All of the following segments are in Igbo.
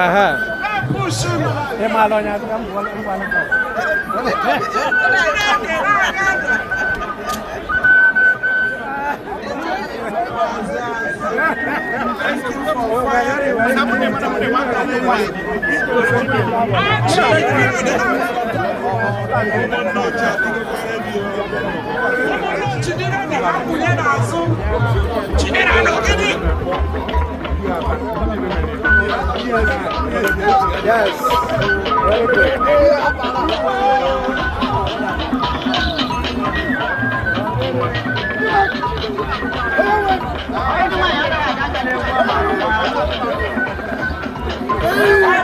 Ehe. Na-epush nụ. Ị maala onye adịka m gwara ngwa ngwa. Chineke na-aga ndụ. Chineke na-akwụnye n'azụ. Chineke na-ogidi. Yes. Very good.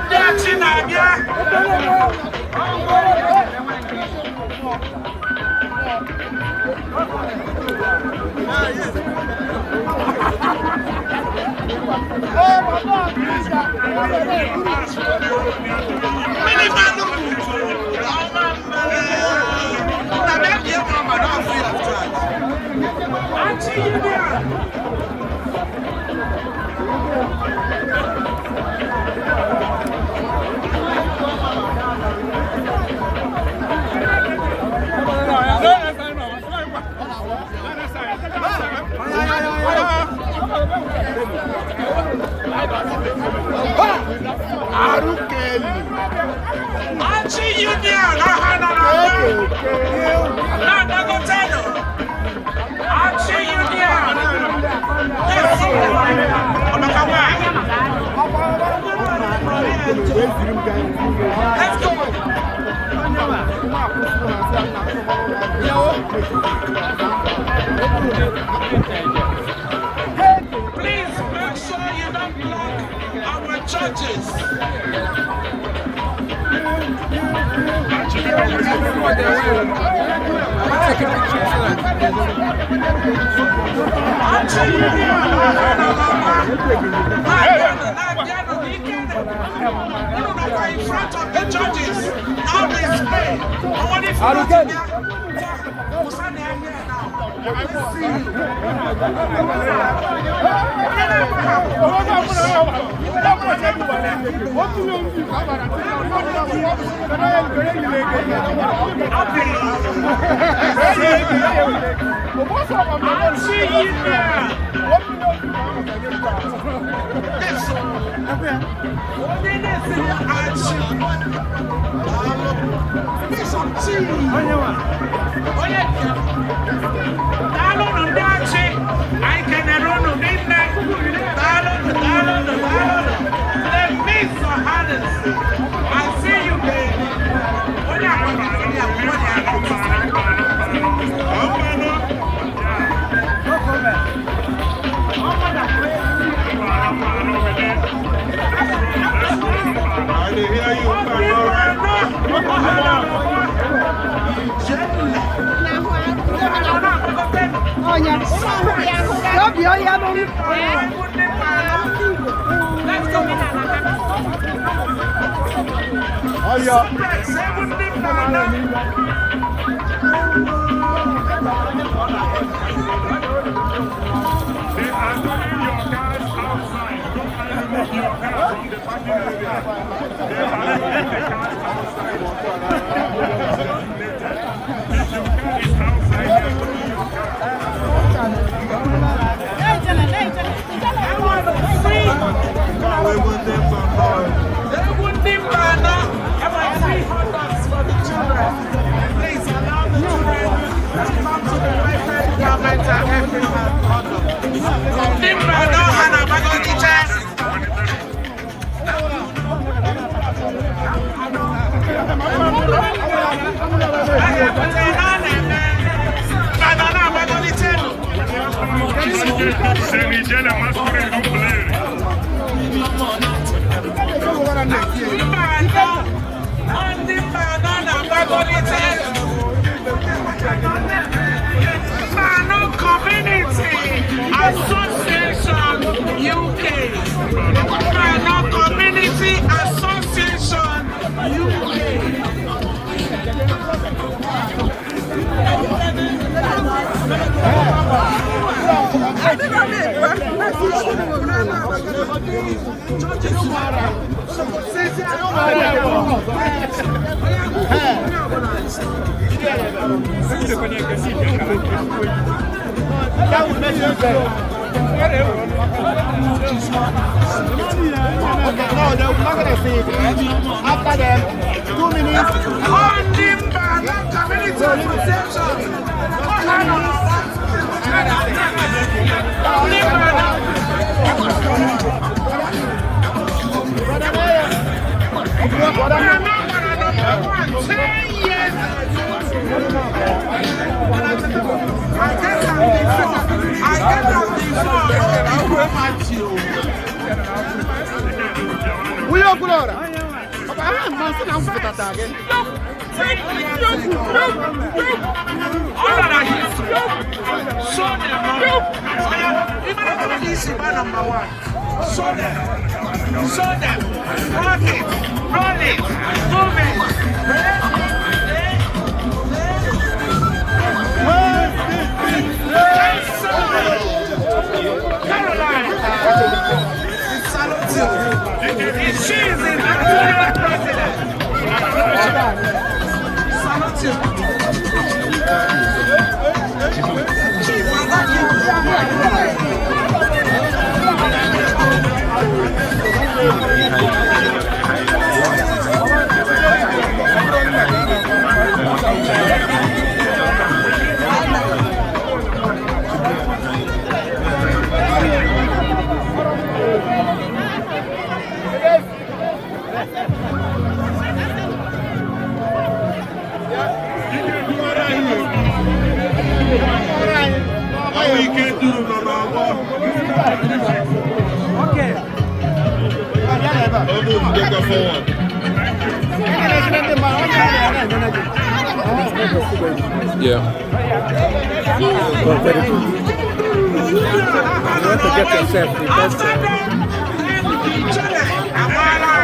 Ndị achị na-abịa. Mmiri mmanụ ọma mmiri. Na bịa bịa ma ma free of charge. Achị union. Achị union ọha nọ n'ọgbọ. Na-adagotenụ. Achị union. Yes. Ọmaka nwanyị. Let's go. Please make sure you don't block our churches. Achị union ọha nọ n'ọgbọ. Na-abịanụ, na-abịanụ n'ike. Unu nọkwa in front of the churches. Now display. I want if you Arugeli. Musa na here now. Let's see you. Achị union. Yes. Onye na-esi achị. Bishop Chi. Onye daalụnụ ndị achị, anyị kenere unu niile. Daalụnụ, daalụnụ, daalụnụ. The Miss Johannes, I see you, baby. Onye akpọrọ, onye akpọrọ, onye akpọrọ. No comment. I dey hear you. Obi mmanụ, Jenne. Mmanụ na-akpọkọta. Obi onye bụ Let's go. Ọyọ. Seven ndị mmanụ. They are towing your cars outside. Go and remove your car from the parking area. They are towing the cars outside. If your car is outside, they are towing your car. I want to see. Egwu ndị mba anọ, enwere free hot dogs for the children. Please allow the children to come to the welfare department and help them have hot dog. Ndị mba anọ ha na-agbagọchicha. Ahịa pụtara na ọ na-eme. Mba anọ na-agbagọlite nụ. C'est Niger, la masque complète. Mba anọ, ndị mba anọ na-agbagọlite. Mbano Community Association UK. Mbano Community Association UK. That would make you better. Okay, no, they're not gonna see it. After them, 2 minutes. Ndị mba na community association. Ọha nọ n'ọgbọ. Ndị mba na Brother Mayor. Brother Mayor. Mama gbara number one 10 years. I get am before. I get am before. Wuyo Okwuluora. Papa, ah, man, sị na m pụtata gị. All of that history. Show them. Even if this is number one. Show them. Show them. Rock it. Roll it. Move it. Eh? Eh? Caroline. We salute you. She is the Nigerian president. Salute you. Chief, I like you. Ike duru nọ n'ọgbọ. Okay. Ọ bụ ndekwa forward. Yeah. Oh, very good. You want to get yourself the best. After them, then Ijele Amara.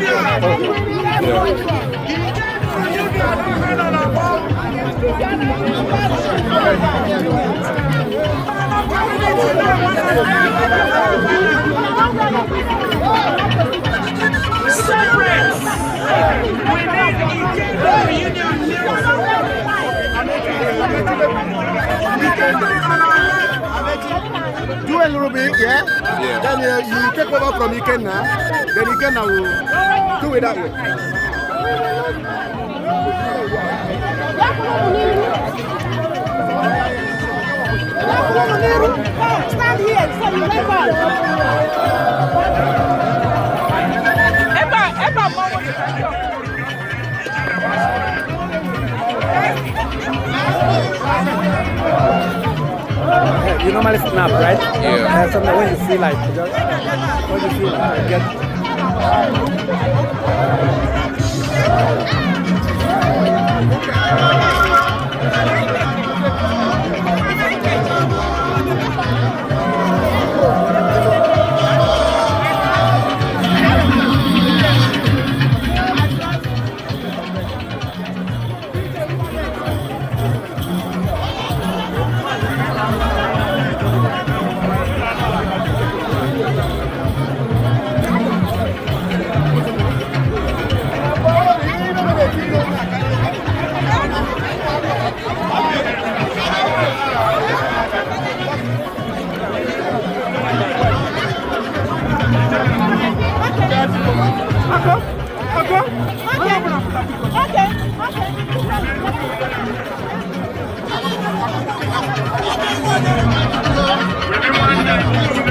Yeah. Separate. We need Ijele reunion here. Do a little bit, yeah? Yeah. Then you take over from Ikenna. Then Ikenna will do it that way. Stand here so you record. Eba, eba, mama. You normally snap, right? Yeah. Sometimes when you feel like, just when you feel like, get. Okay. Within one day, two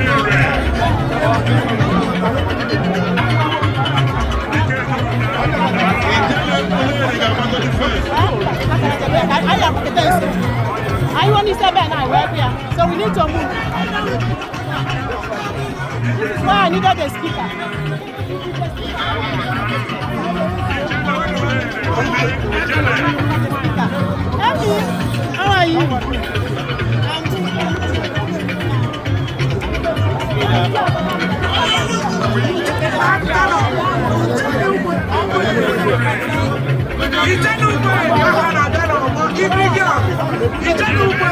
Ijele ga-agbagodi first. I want to say now, we're here. So we need to move. This is why I needed a speaker. Speaker. Emmy, how are you? I'm good. Ijele Ugbe, aha na-abịa n'ọgbọ. Ibigi a, Ijele Ugbe.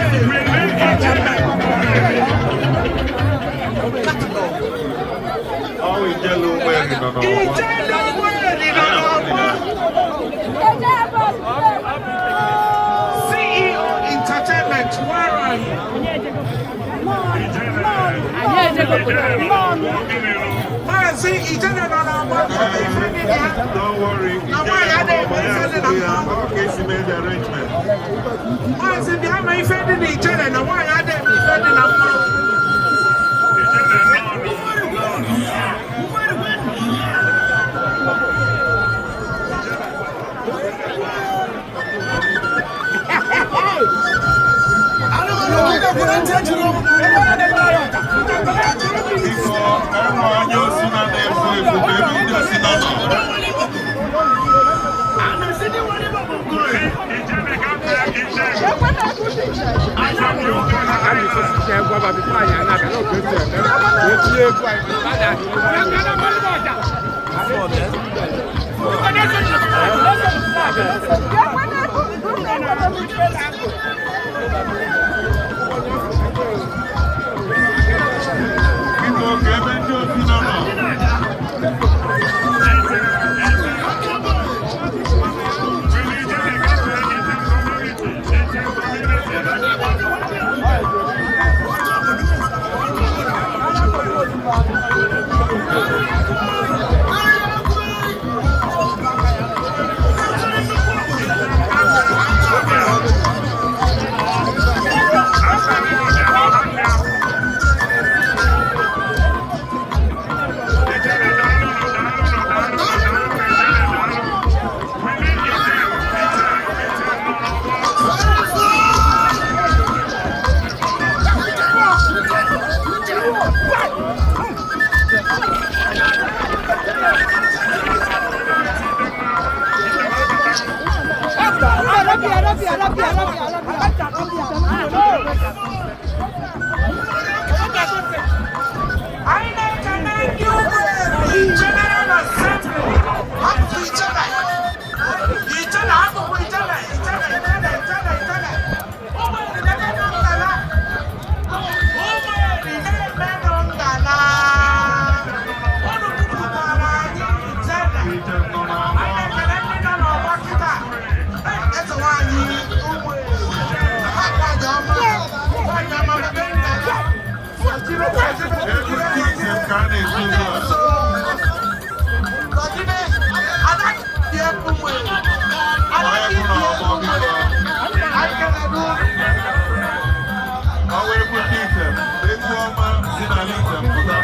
Ọ Ijele Ụgbọelu nọ n'ọgbọ. Ijele Ụgbọelu nọ n'ọgbọ. CEO Entertainment, where are you? Maazị Ijele nọ n'ọgbọ. Ife dị na ya. Don't worry. Na nwaanyị adịghị eme ife dị na mmanwụ. Ọ ka esi mee the arrangement. Maazị bịa ma ife dị na Ijele na nwaanyị adịghị eme ife dị na mmanwụ. Biko, ọnụ onye osi na na-efu efu bụ ebe ndị osi na nọ. Biko, ka ebe ndị osi na nọ. Anyị na-ekene ndị Ụgbọelu General Assembly. Hapụ Ijele. Ijele, hapụkwa Ijele, Ijele, Ijele, Ijele, Ijele. Ụgbọelu na-emenụ ngala. Ụgbọelu na-emenụ ngala. Unu bupụtara anyị Ijele. Anyị na-ekene ndị nọ n'ọgbọ kịta. Eze nwaanyị Ụgbọelu. Ha nwaanyị ọma. Nwaanyị ọma mebe ngala. Egwu ndị njem ka a na-ezu ugbu a. Ọ egwu n'ọgbọ biko. Ọ wụ egwu ndị njem. Egwu ọma si n'ala njem pụta.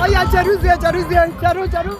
Oya cheruzie cheruzie cheru cheru.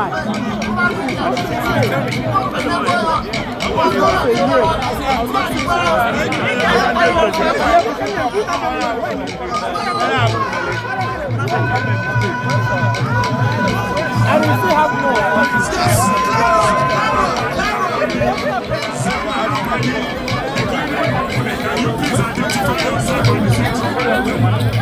And we still have more. Can you please identify yourself on the street?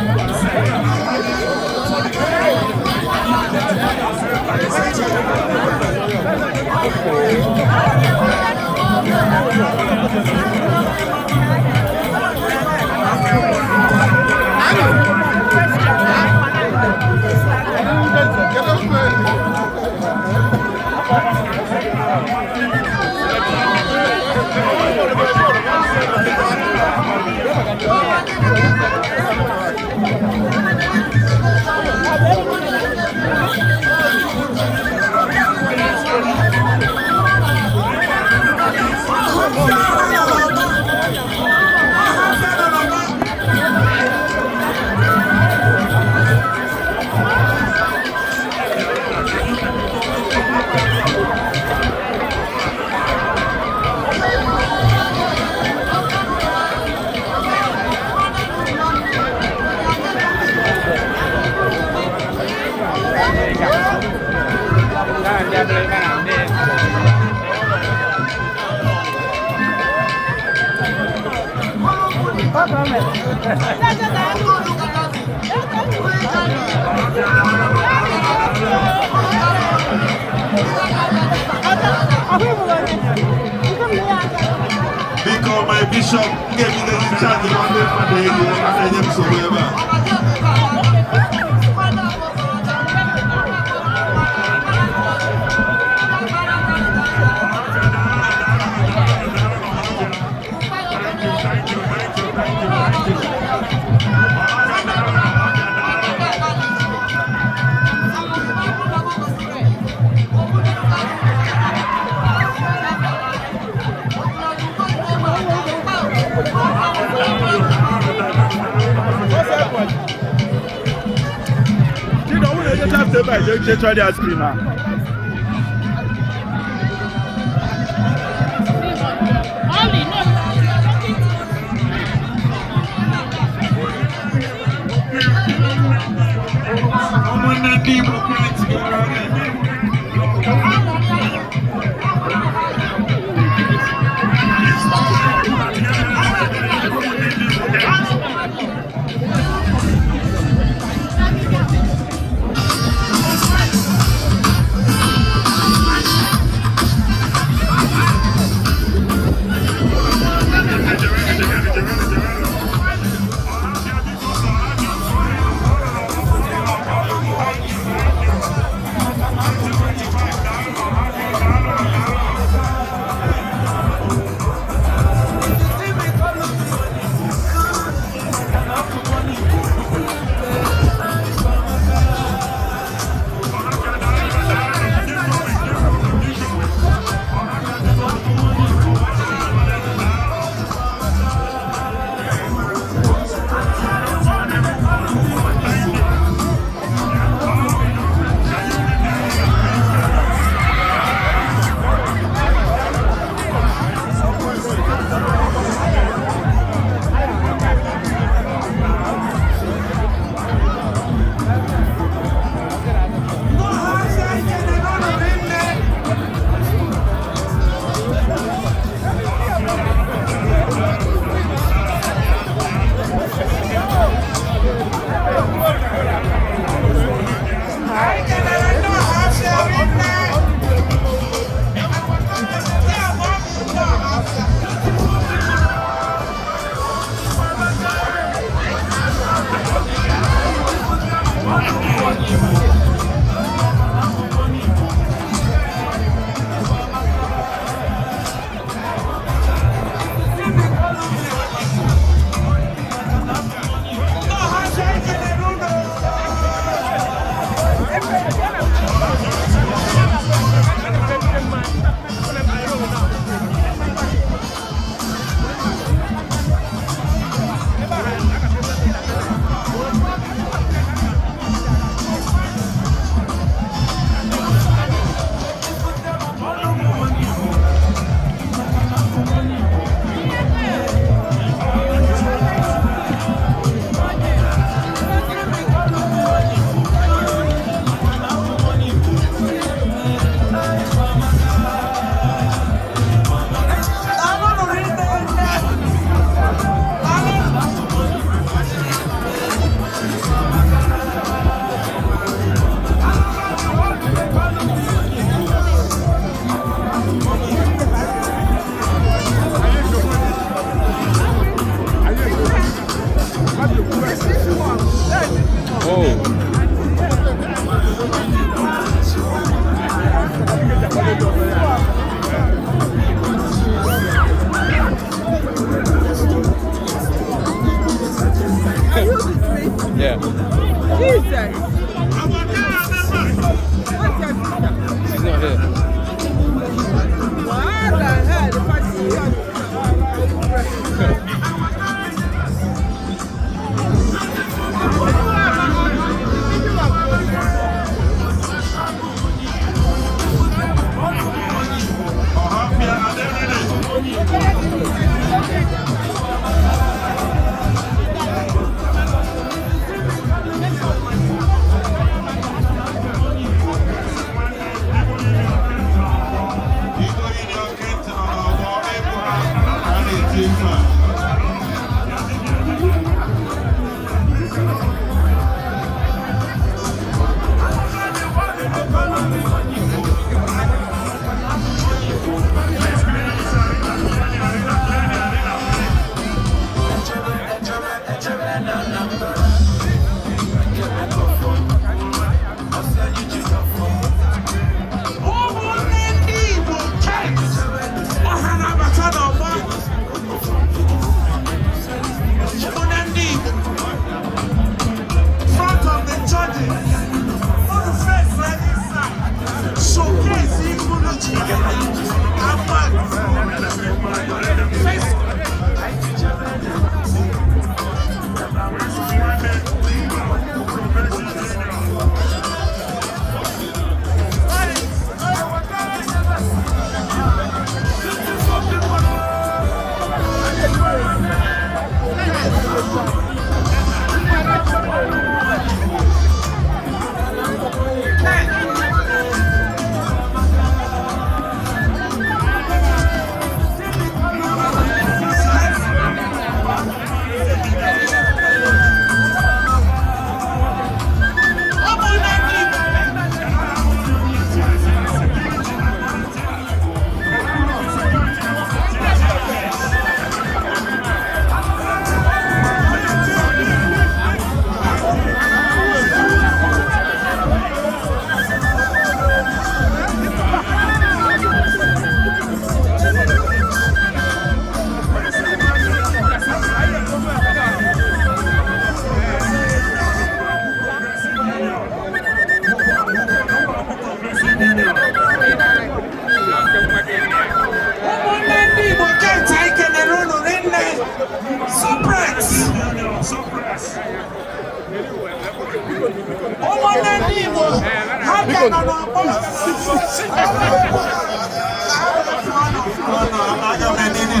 Biko, my bishop, m ga-ebidozi chaji ma ndị mmadụ ego a na-enye m nsogbu ebe a. Thank you, thank you, thank you, thank you, thank you. Chido, who dey just stay by just try the ice cream ah. Ollie, no, you are talking to Ụmụnne ndị Igbo Kraịst gara aga. Yeah. Jesus. What's your sister? She's not here. What the hell? If I see you,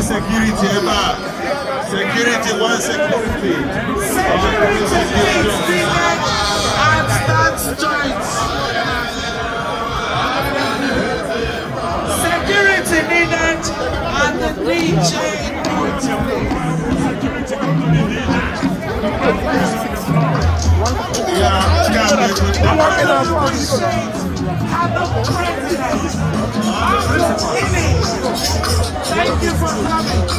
Security, security, one security. Security at that joint. Security needed at the DJ. Thank you for coming.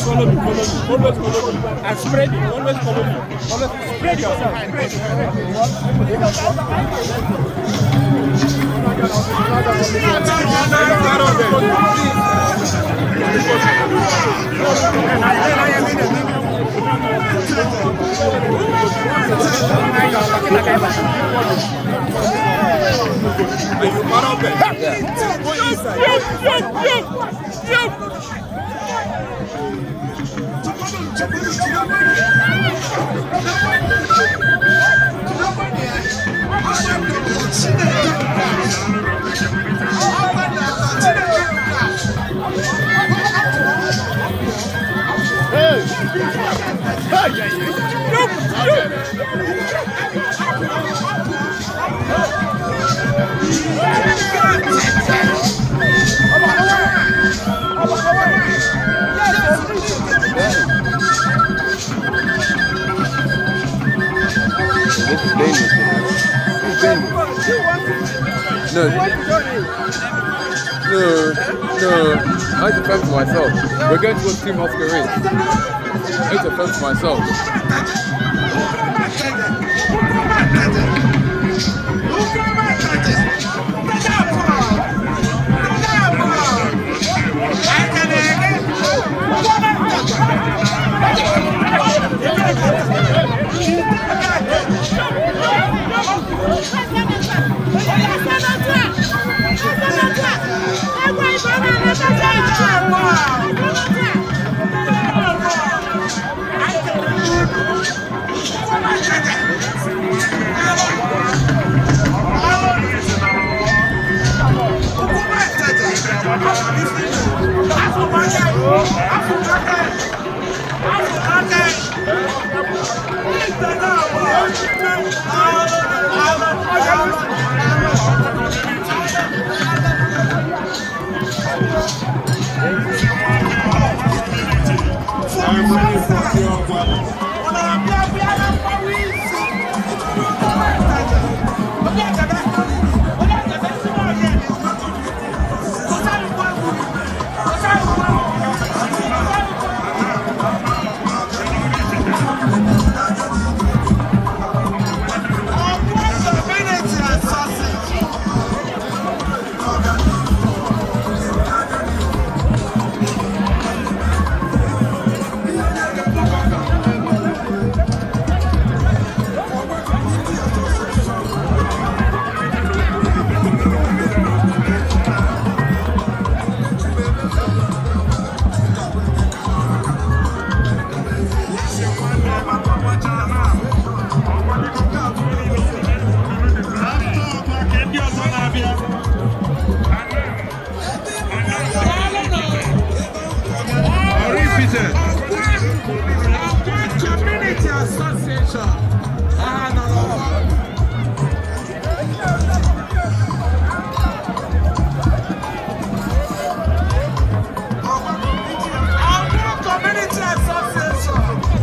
Follow me, follow me, always follow me. And spread it, always follow me. Always spread yourself. Spread, This is dangerous. This is dangerous. No. No, no. I have to fend for myself. We're going towards Team Oscar Race. I have to fend for myself. Community Association. Ah, no, no. Our Community Association.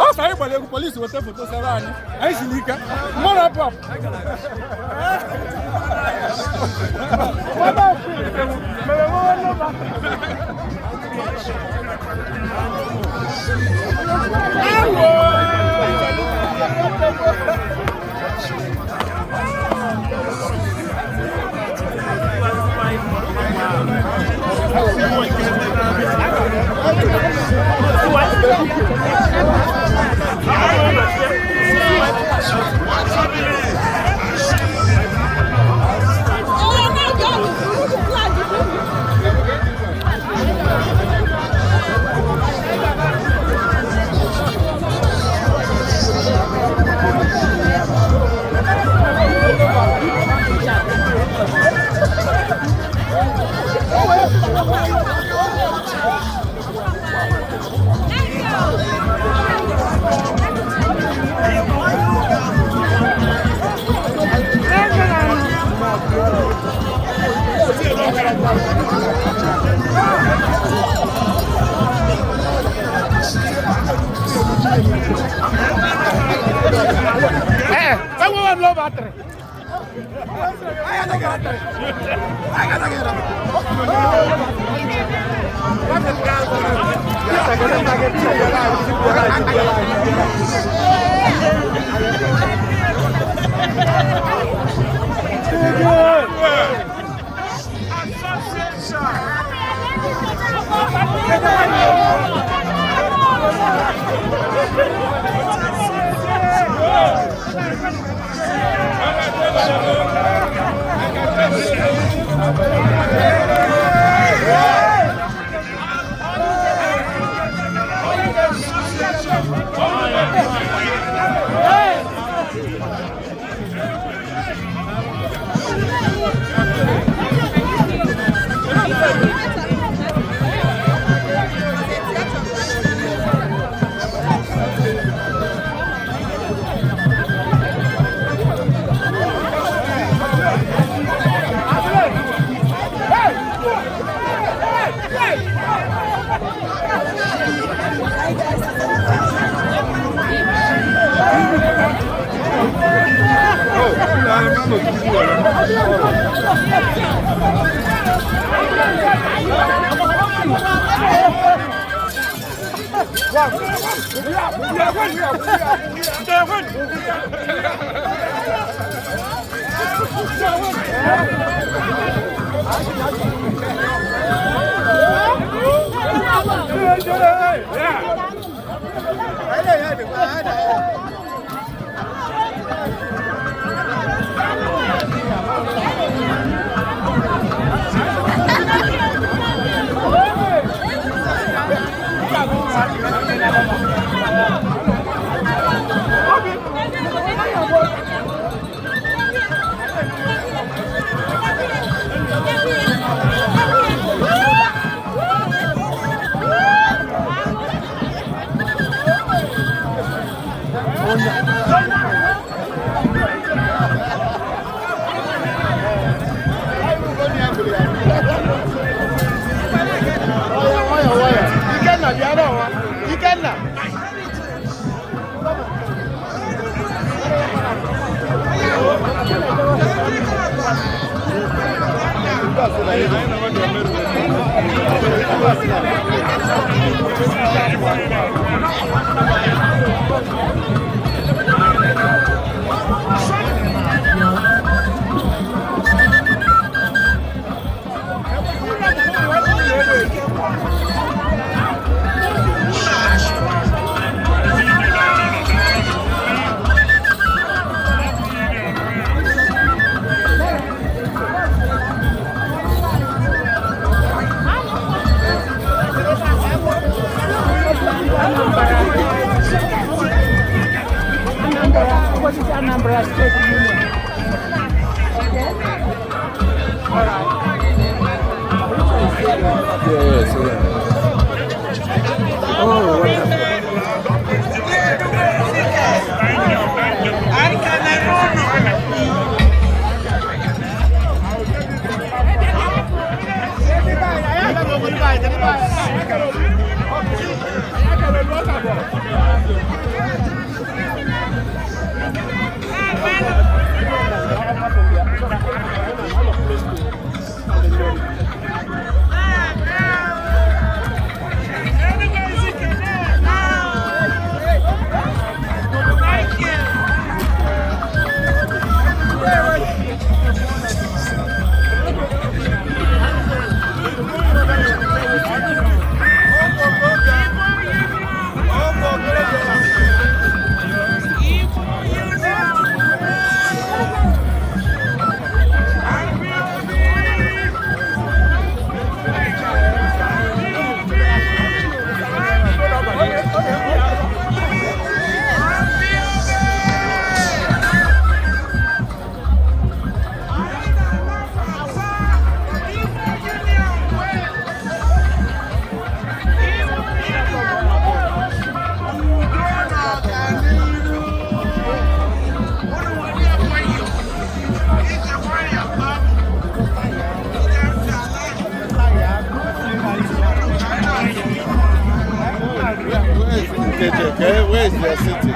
Ọ sọ anyị gbara egwu polisi weta foto sara anyị anyị si n'ike mmadụ apụ apụ. Thank you. Ikenna bịa n'ọnwa. Ikenna. Anambra State Union. Okay? All right. Yeah, so yeah. Oh, wonderful. Where is your city?